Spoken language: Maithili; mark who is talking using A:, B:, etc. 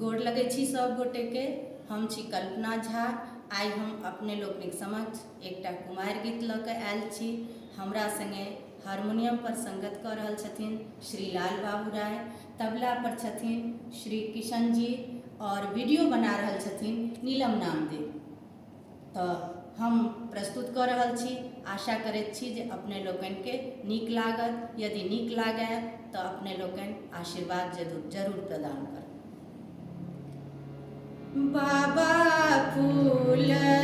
A: गोर लगै छी सब गोटेके। हम छी कल्पना झा। आइ हम अपने लोकनिक समक्ष एकटा कुमारि गीत लऽ कऽ आयल छी। हमरा सङ्गे हारमोनियम पर सङ्गत कऽ रहल छथिन श्री लाल बाबू राय, तबला पर छथिन श्री किशन जी आओर वीडियो बना रहल छथिन नीलम नामदेव। तऽ हम प्रस्तुत कऽ रहल छी। आशा करैत छी जे अपने लोकनिके नीक लागत। यदि नीक लागय तऽ अपने लोकनि आशीर्वाद जरूर प्रदान करब। बाबा फूलवरिया।